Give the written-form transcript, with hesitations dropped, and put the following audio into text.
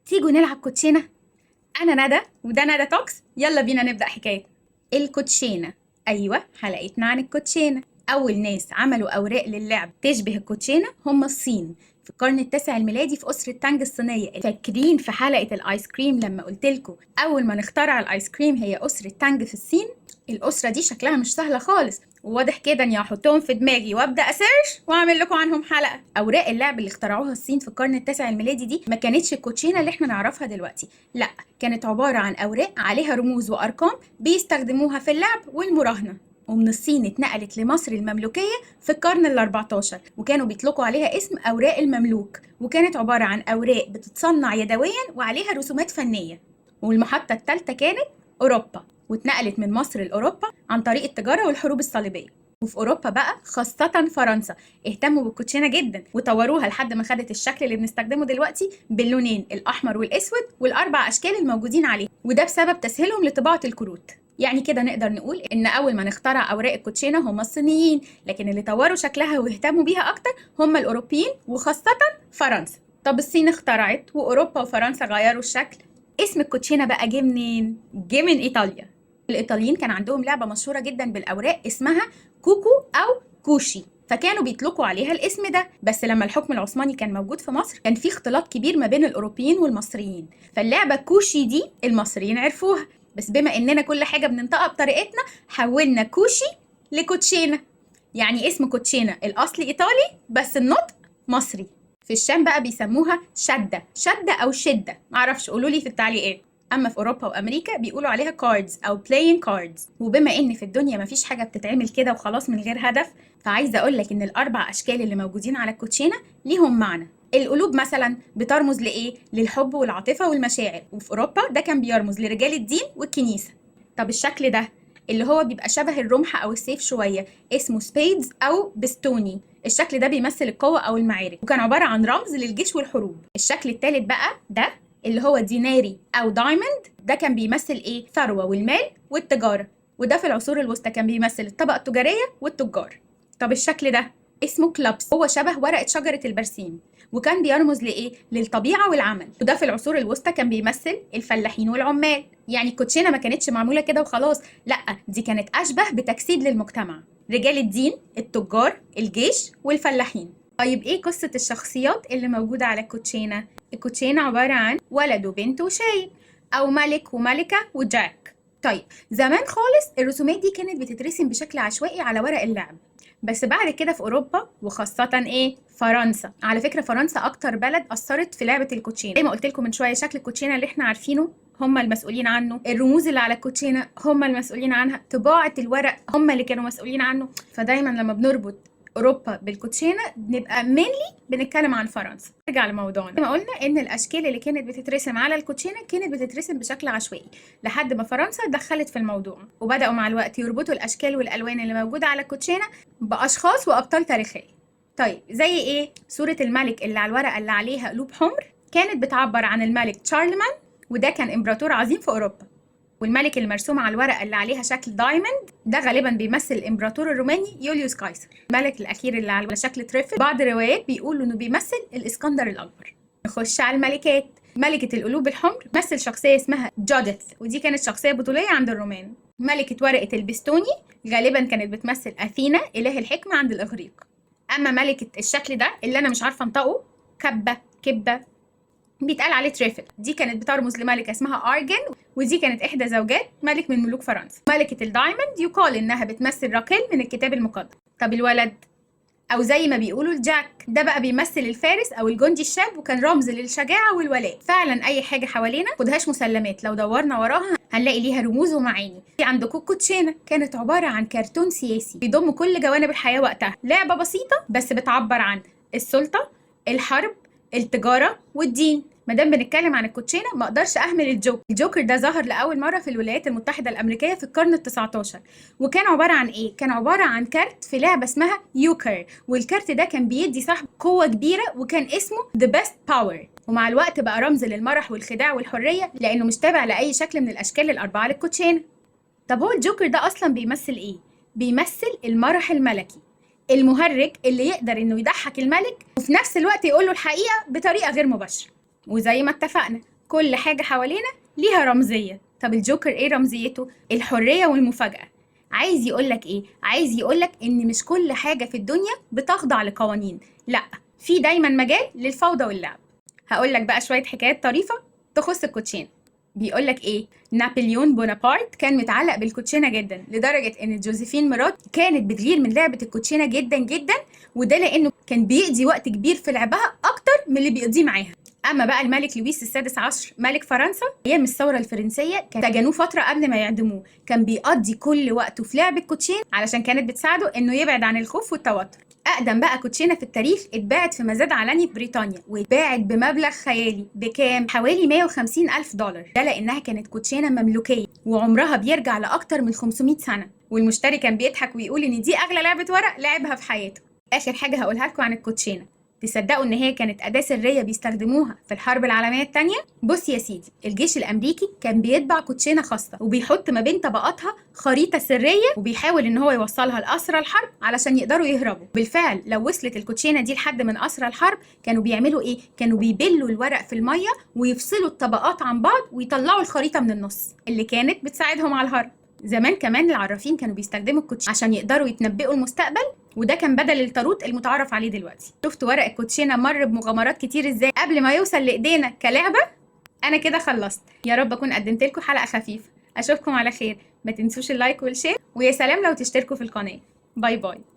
تيجوا نلعب كوتشينة؟ أنا ندى وده ندى Talks. يلا بينا نبدأ حكايتنا. الكوتشينة. أيوة، حلقتنا عن الكوتشينة. أول ناس عملوا أوراق للعب تشبه الكوتشينة هم الصين في القرن التاسع الميلادي في أسرة تانج الصينية. فاكرين في حلقة الآيس كريم لما قلت لكم أول ما نخترع الآيس كريم هي أسرة تانج في الصين؟ الأسرة دي شكلها مش سهلة خالص، وواضح كده اني هحطهم في دماغي وابدا ا search واعمل لكم عنهم حلقة. اوراق اللعب اللي اخترعوها الصين في القرن التاسع الميلادي دي ما كانتش الكوتشينه اللي احنا نعرفها دلوقتي، لا، كانت عبارة عن اوراق عليها رموز وارقام بيستخدموها في اللعب والمراهنه. ومن الصين اتنقلت لمصر المملوكية في القرن ال14، وكانوا بيطلقوا عليها اسم أوراق المملوك، وكانت عبارة عن أوراق بتتصنع يدويا وعليها رسومات فنية. والمحطة الثالثة كانت أوروبا، واتنقلت من مصر لأوروبا عن طريق التجارة والحروب الصليبية. وفي أوروبا بقى خاصة فرنسا اهتموا بالكوتشينة جدا وطوروها لحد ما خدت الشكل اللي بنستخدمه دلوقتي باللونين الأحمر والأسود والأربع أشكال الموجودين عليه، وده بسبب تسهيلهم لطباعة الكروت. يعني كده نقدر نقول إن أول ما نخترع أوراق الكوتشينة هم الصينيين، لكن اللي طوروا شكلها واهتموا بيها أكتر هم الأوروبيين وخاصة فرنسا. طب الصين اخترعت وأوروبا وفرنسا غيروا الشكل، اسم الكوتشينة بقى جه منين؟ جه من إيطاليا. الإيطاليين كان عندهم لعبة مشهورة جدا بالأوراق اسمها كوكو أو كوشي، فكانوا بيطلقوا عليها الاسم ده. بس لما الحكم العثماني كان موجود في مصر كان في اختلاط كبير ما بين الأوروبيين والمصريين، فاللعبة كوشي دي المصريين عرفوها، بس بما إننا كل حاجة بننطقها بطريقتنا حولنا كوشي لكوتشينة. يعني اسم كوتشينة الأصل إيطالي بس النطق مصري. في الشام بقى بيسموها شدة، شدة أو شدة، معرفش، قولولي في التعليقات. أما في أوروبا وأمريكا بيقولوا عليها cards أو playing cards. وبما إن في الدنيا مفيش حاجة بتتعمل كده وخلاص من غير هدف، فعايزة أقول لك إن الأربع أشكال اللي موجودين على الكوتشينة ليهم معنى. القلوب مثلا بترمز لإيه؟ للحب والعاطفة والمشاعر، وفي أوروبا ده كان بيرمز لرجال الدين والكنيسة. طب الشكل ده اللي هو بيبقى شبه الرمح أو السيف شوية اسمه spades أو بستوني. الشكل ده بيمثل القوة أو المعارك، وكان عبارة عن رمز للجيش والحروب. الشكل الثالث بقى ده اللي هو ديناري أو diamond، ده كان بيمثل إيه؟ ثروة والمال والتجارة، وده في العصور الوسطى كان بيمثل الطبقة التجارية والتجار. طب الشكل ده اسمه clubs، هو شبه ورقة شجرة البرسيم، وكان بيرمز لإيه؟ للطبيعة والعمل، وده في العصور الوسطى كان بيمثل الفلاحين والعمال. يعني الكوتشينة ما كانتش معمولة كده وخلاص، لأ، دي كانت أشبه بتجسيد للمجتمع، رجال الدين، التجار، الجيش والفلاحين. طيب إيه قصة الشخصيات اللي موجودة على الكوتشينة؟ الكوتشينة عبارة عن ولد وبنت وشايب، أو ملك وملكة وجاك. طيب زمان خالص الرسومات دي كانت بتترسم بشكل عشوائي على ورق اللعب، بس بعد كده في أوروبا وخاصة إيه؟ فرنسا. على فكرة فرنسا أكتر بلد أثرت في لعبة الكوتشينة. زي ما قلت لكم من شوية شكل الكوتشينة اللي إحنا عارفينه هم المسؤولين عنه، الرموز اللي على الكوتشينة هم المسؤولين عنها، طباعة الورق هم اللي كانوا مسؤولين عنه. فدايما لما بنربط أوروبا بالكوتشينة بنبقى mainly بنتكلم عن فرنسا. نرجع لموضوعنا. زي ما قلنا إن الأشكال اللي كانت بتترسم على الكوتشينة كانت بتترسم بشكل عشوائي لحد ما فرنسا دخلت في الموضوع، وبدأوا مع الوقت يربطوا الأشكال والألوان اللي موجودة على الكوتشينة بأشخاص وأبطال تاريخية. طيب زي إيه؟ صورة الملك اللي على الورقة اللي عليها قلوب حمر كانت بتعبر عن الملك تشارلمان، وده كان إمبراطور عظيم في أوروبا. والملك المرسوم على الورقة اللي عليها شكل diamond ده غالبا بيمثل الإمبراطور الروماني يوليوس قيصر. الملك الأخير اللي على شكل trèfle بعض الروايات بيقولوا إنه بيمثل الإسكندر الأكبر. نخش على الملكات. ملكة القلوب الحمر مثل شخصية اسمها جوديث، ودي كانت شخصية بطولية عند الرومان. ملكة ورقة البستوني غالبا كانت بتمثل أثينا إله الحكمة عند الإغريق. أما ملكة الشكل ده اللي أنا مش عارفة أنطقه، كبة كبة بيتقال عليه trèfle، دي كانت بترمز لملكة اسمها أرجن، ودي كانت إحدى زوجات ملك من ملوك فرنسا. ملكة ال diamond يقال إنها بتمثل راكيل من الكتاب المقدس. طب الولد أو زي ما بيقولوا الجاك ده بقى بيمثل الفارس أو الجندي الشاب، وكان رمز للشجاعة والولاء. فعلا أي حاجة حوالينا خدهاش مسلمات، لو دورنا وراها هنلاقي ليها رموز ومعاني. في عندكم الكوتشينة كانت عبارة عن كرتون سياسي بيضم كل جوانب الحياة وقتها، لعبة بسيطة بس بتعبر عن السلطة، الحرب، التجارة والدين. ما دام بنتكلم عن الكوتشينه ما اقدرش اهمل الجوكر. الجوكر ده ظهر لاول مرة في الولايات المتحدة الامريكية في القرن ال19، وكان عبارة عن ايه؟ كان عبارة عن كارت في لعبه اسمها يوكر، والكارت ده كان بيدي صاحبه قوة كبيرة وكان اسمه The Best Power. ومع الوقت بقى رمز للمرح والخداع والحرية لانه مش تابع لاي شكل من الاشكال الاربعة للكوتشينه. طب هو الجوكر ده اصلا بيمثل ايه؟ بيمثل المرح الملكي المهرج اللي يقدر انه يضحك الملك وفي نفس الوقت يقول له الحقيقة بطريقة غير مباشرة. وزي ما اتفقنا كل حاجة حوالينا ليها رمزية. طب الجوكر ايه رمزيته؟ الحرية والمفاجأة. عايز يقولك ايه؟ عايز يقولك ان مش كل حاجة في الدنيا بتخضع لقوانين، لا، في دايما مجال للفوضى واللعب. هقولك بقى شوية حكايات طريفة تخص الكوتشينة. بيقولك ايه؟ نابليون بونابرت كان متعلق بالكوتشينة جدا، لدرجة ان جوزيفين مراته كانت بتغير من لعبة الكوتشينة جدا جدا، وده لانه كان بيقضي وقت كبير في لعبها اكتر من اللي بيقضيه معاها. اما بقى الملك لويس السادس عشر ملك فرنسا ايام الثورة الفرنسية، كان سجنوه فترة قبل ما يعدموه، كان بيقضي كل وقته في لعب الكوتشين علشان كانت بتساعده انه يبعد عن الخوف والتوتر. اقدم بقى كوتشينه في التاريخ اتباعت في مزاد علني في بريطانيا، واتباعت بمبلغ خيالي بكام؟ حوالي 150 ألف دولار. ده لانها كانت كوتشينه مملوكيه وعمرها بيرجع لاكتر من 500 سنة، والمشتري كان بيضحك ويقول ان دي اغلى لعبه ورق لعبها في حياته. اخر حاجة هقولها لكم عن الكوتشينه، تصدقوا ان هي كانت اداه سرية بيستخدموها في الحرب العالمية الثانية؟ بص يا سيدي، الجيش الامريكي كان بيطبع كوتشينه خاصة وبيحط ما بين طبقاتها خريطة سرية، وبيحاول ان هو يوصلها لاسرى الحرب علشان يقدروا يهربوا. بالفعل لو وصلت الكوتشينه دي لحد من اسرى الحرب كانوا بيعملوا ايه؟ كانوا بيبلوا الورق في المية ويفصلوا الطبقات عن بعض ويطلعوا الخريطة من النص اللي كانت بتساعدهم على الهرب. زمان كمان العرافين كانوا بيستخدموا الكوتشينه عشان يقدروا يتنبئوا المستقبل، وده كان بدل التاروت المتعارف عليه دلوقتي. شفتوا ورق الكوتشينه مر بمغامرات كتير ازاي قبل ما يوصل لايدينا كلعبة؟ انا كده خلصت، يا رب اكون قدمت لكم حلقة خفيفة. اشوفكم على خير، ما تنسوش ال like وال share، ويا سلام لو تشتركوا في القناة. bye bye.